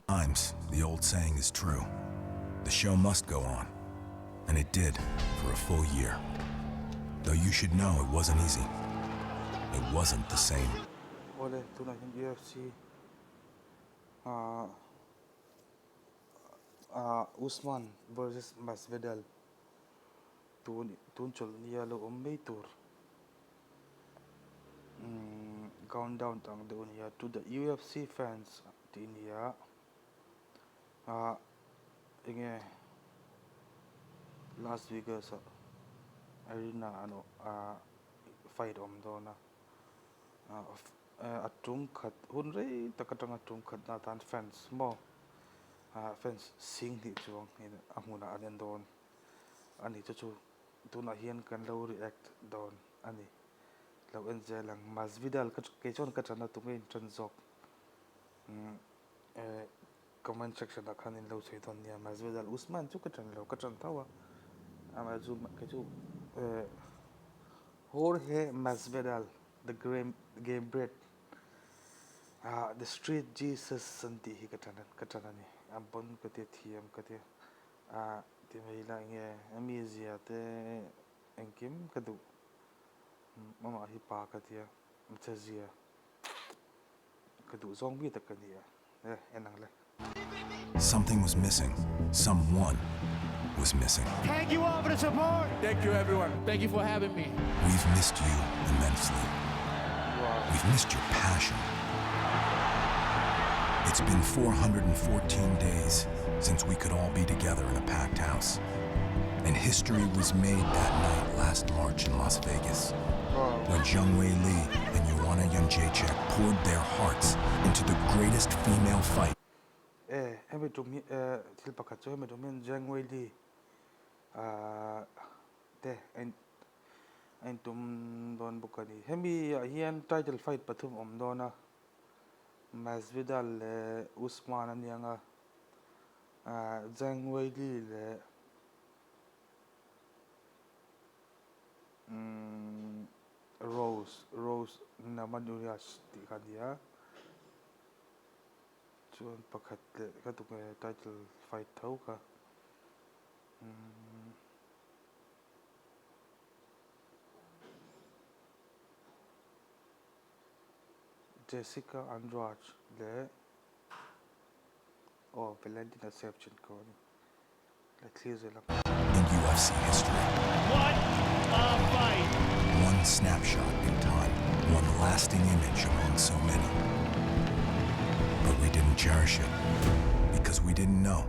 Times, the old saying is true. The show must go on. And it did for a full year. Though you should know it wasn't easy. It wasn't the same. Awle tunah hian UFC ah ah Usman versus Masvidal tun tun chawlhni a lo awm mai tur umm countdown tang deuh a ni a to the UFC fans tih a ni a ah enge Las Vegas ah arena an ah fight a awm dawn a ah a tum khat hun rei tak atanga tum khat na atan fans maw ah fans sing hnih chuang a hmunah an en dawn a ni chu chu tunah hian kan lo react dawn a ni lo en zel ang Masvidal ka kei chuan ka ṭan a tunge in ṭan zawk. Comment section ah khan in lo sawi dawn nia Masvidal Usman chu ka ṭan lo ka ṭan tho a amah chu kei chu Jorge Masvidal the game game bread ah the street Jesus an tih hi ka ṭan ka ṭan a ni a bon ka tia thiam ka tia ah ti mai ila enge a mizia te engkim ka duh amah hi pa ka tia hmeichhe zia. Ka duh zawng mi tak ka ni a, e en ang le. Something was missing, someone was missing. Thank you all for the support. Thank you everyone. Thank you for having me. We've missed you immensely. We've missed your passion. It's been 414 days since we could all be together in a packed house. And history was made that night last March in Las Vegas when Zhang Wei Li and Joanna Jędrzejczyk poured their hearts into the greatest female fight. E, hemi tum hi e, thil pakhat chu hemi tum hian Zhang Wei Li te a in a intum dawn bawk a ni. Hemi ah hian title fight pathum a awm dawn a, Masvidal leh Usman a niang a, Zhang Wei Li leh Rose Rose Namajunas tih kha a ni a chuan pakhat leh ka tuk nge title fight tho kha umm Jessica Andrade leh aw Valentina Shevchenko a ni. In UFC history. What a fight! One snapshot in time, one lasting image among so many. But we didn't cherish it because we didn't know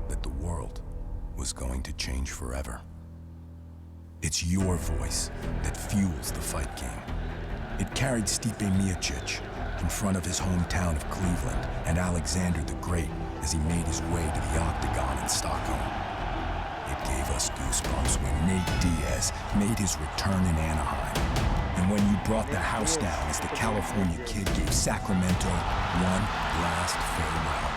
that the world was going to change forever. It's your voice that fuels the fight game. It carried Stipe Miocic in front of his hometown of Cleveland and Alexander the Great as he made his way to the octagon in Stockholm. It gave us goosebumps when Nate Diaz made his return in Anaheim. And when you brought the house down as the California Kid gave Sacramento one last farewell.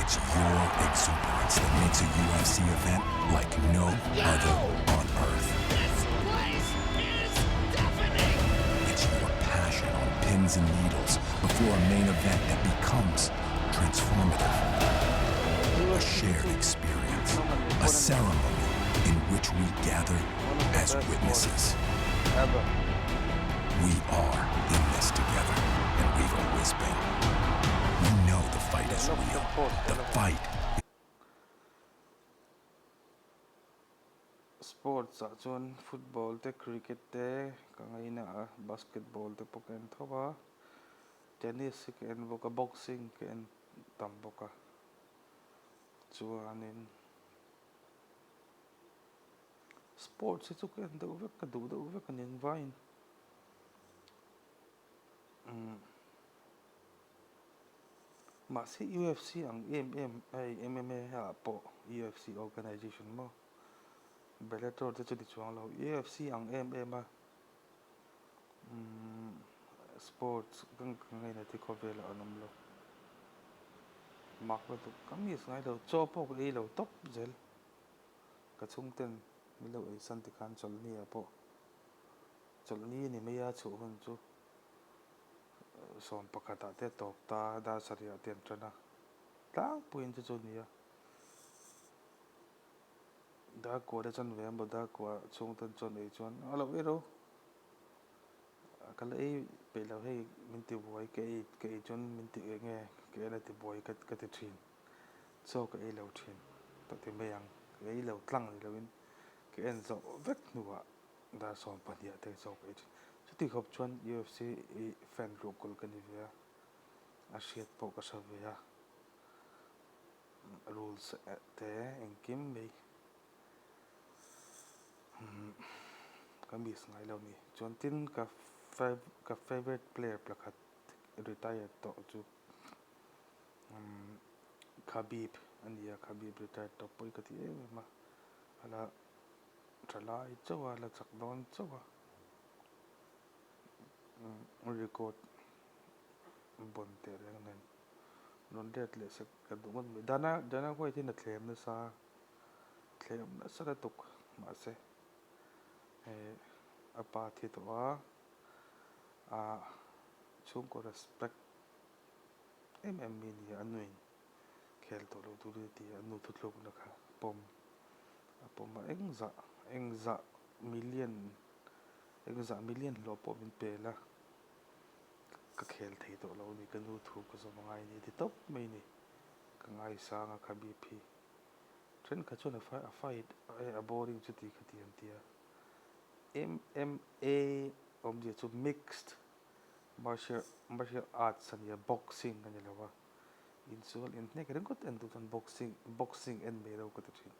It's your exuberance that makes a UFC event like no other on earth. This place is deafening! It's your passion on pins and needles before a main event that becomes transformative. A shared experience, a ceremony in which we gather as witnesses. We are in this together, and we've always been. We know the fight is real. The fight. Sports ah chuan football te cricket te ka ngaina a basketball te pawh ka en tho a tennis hi ka en bawk a boxing ka en tam bawk a chuanin sports hi chu ka en deuh vek ka duh deuh vek a ni engvaiin umm mahse UFC ang em em hei M_M_A ah pawh UFC organization maw Bellator te chu ti chuang lo UFC ang em em a umm sports ka ngaina te khawvelah an awm lo mak lutuk ka miss ngai lo chaw pawh ka ei lo tawp zel ka chhungten min lo ei san tikhan chawlhni ah pawh chawlhni a ni mai a chhuah hun chu. Sawmpakhat ah te a tawp ta a, dar sarih ah te an tan a, tlangpuiin chu chu a ni a. Dar kua te chuan ve a maw dar kua chhung te chuan ei chuan a lo ei ro ka la ei peih lo hei min ti buai ka ei ka ei chuan min ti eng nge ka en a ti buai ka ka ti thin chaw ka ei lo thin ka ti mai ang ka ei lo tlang ni lo in ka en zawh vek hnuah dar 12 ah te chaw ka ei thin chuti khawp chuan UFC i fan ruhkawl ka ni ve a a hriat pawh ka hre ve a. Rules te engkim mai ka miss ngai lo ni. Chuan tin ka ka favourite player pakhat retired tawh chu Khabib a ni a, Khabib retired tawh pawh hi ka ti em em a, a la tha lai chauh a, a la chak dawn chauh a, record bawn teh reng nen. Rawn let leh sek ka duh ngawt mai. Dana Dana White hian a thlem nasa thlem nasa lutuk mahse eh a pa thi tawh a ah chhungkaw respect em em mi a ni a, a nuin khel tawh lo tur a ti a, a nu thuthlukna kha a pawm a pawm a engzah engzah million engzah million hlawh pawh min pel a. Ka khel thei tawh lo a ni, ka nu thu ka zawm angai a ni a ti tawp mai a ni. Ka ngaisang a Khabib hi. Thenkhat chuan a fight a boring chu ti kha ti an ti a. MMA awmzia chu mixed martial martial arts a ni a, boxing a ni lo a. Insual inhnek ringawt en duh chuan boxing boxing en mai lo ka ti thin.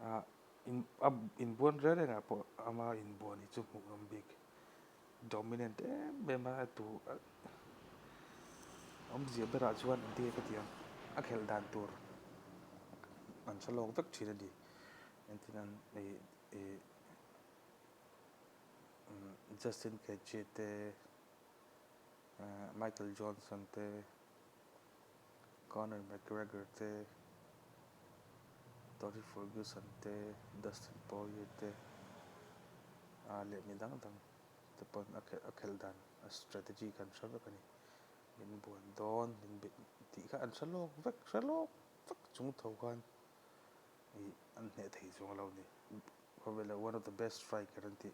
A inbuan reng rengah pawh ama inbuan hi chu hmuhnawm bik. Dominant em em a tu awmzia berah chuan an ti ka ti ang a khelh dan tur an hre lawk vek thin a ni engtin an ih ih Justin Gaethje te Michael Johnson te Conor McGregor te Tony Ferguson te Dustin Poirier te leh mi dang dang te pawn a khelh a khelh dan a strategy kha an hre vek a ni. Min buan dawn min beih tih kha an hre lawk vek hre lawk vek chung tho khan ih an hneh thei chuang lo a ni. Khawvela one of the best striker an tih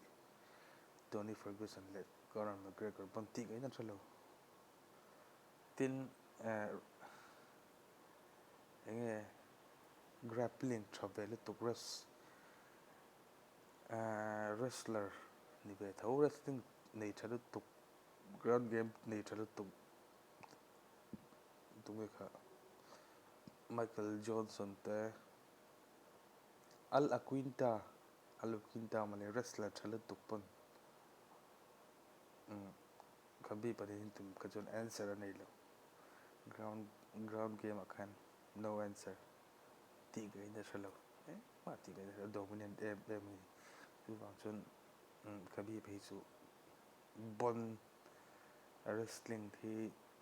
Tony Ferguson leh Conor McGregor pawn tih ngeiin an hre lo. Tin eh eng nge grappling tha ve lutuk wrest Wrestler ni ve tho, wrestling nei tha lutuk, ground game nei tha lutuk tunge kha Michael Johnson te, Al Aquinta, Al Aquinta mawle wrestler tha lutuk pawn Khabib a nih tum kha chuan answer a nei lo, ground ground game ah khan no answer tih ngeiin a hre lo. Engmah tih leh a dominant em em a ni. Chuvang chuan Khabib hi chu bon wrestling hi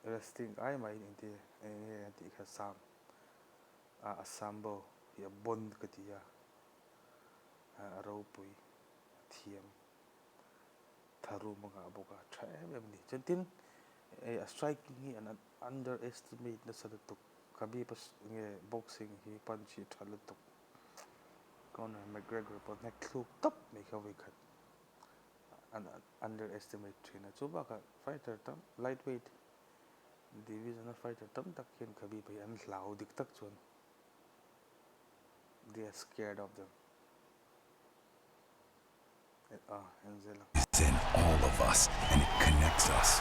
wrestling ai mahin engti eng nge a tih kha sam a sambo hi a bon ka ti a, a ropui a thiam tharum a ngah bawk a tha em em a ni. Chuan tin a striking hi an underestimate nasa lutuk. Khabib nge boxing hi punch hi tha lutuk. Conor McGregor pawh hnek thluk tawp mai kha vawikhat an underestimate thin a. Chu bakah fighter tam lightweight division a fighter tam tak hian Khabib hi an hlau dik tak chuan they are scared of them. Ah en zel ang. It's in all of us and it connects us.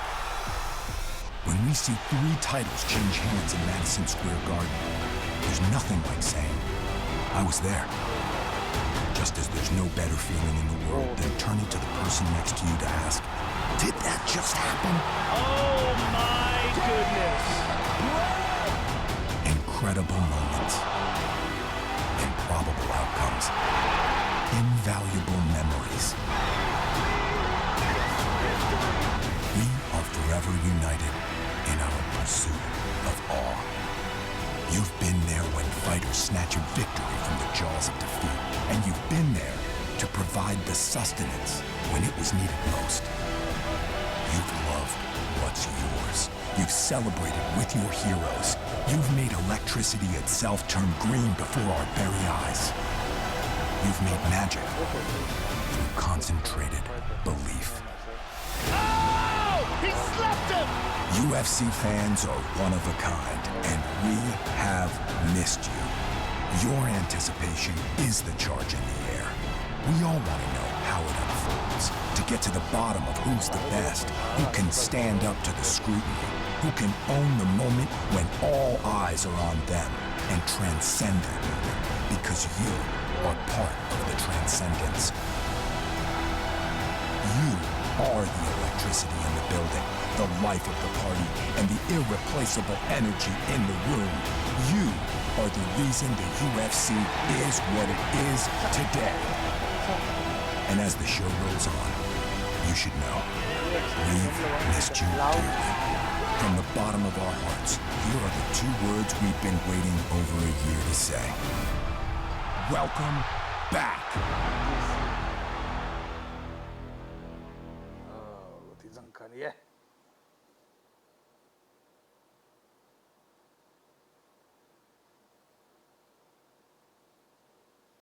When we see three titles change hands in Madison Square Garden, there's nothing like saying, I was there. Just as there's no better feeling in the world than turning to the person next to you to ask, did that just happen? Oh my goodness. Incredible moments. Improbable outcomes. Invaluable memories. We are forever united in our pursuit of awe. You've been there when fighters snatch a victory from the jaws of defeat, and you've been there to provide the sustenance when it was needed most. You've loved what's us yours. You've celebrated with your heroes. You've made electricity itself turn green before our very eyes. You've made magic through concentrated belief. Oh! He slept him! UFC fans are one of a kind, and we have missed you. Your anticipation is the charge in the air. We all want to know how it unfolds, to get to the bottom of who's the best, who can stand up to the scrutiny, who can own the moment when all eyes are on them, and transcend that moment because you are part of the transcendence. You are the electricity in the building, the life of the party, and the irreplaceable energy in the room. You are the reason the UFC is what it is today. And as the show rolls on, you should know we've missed you dearly. From the bottom of our hearts, here are the two words we've been waiting over a year to say. Welcome back. Oh, ti changkan ye.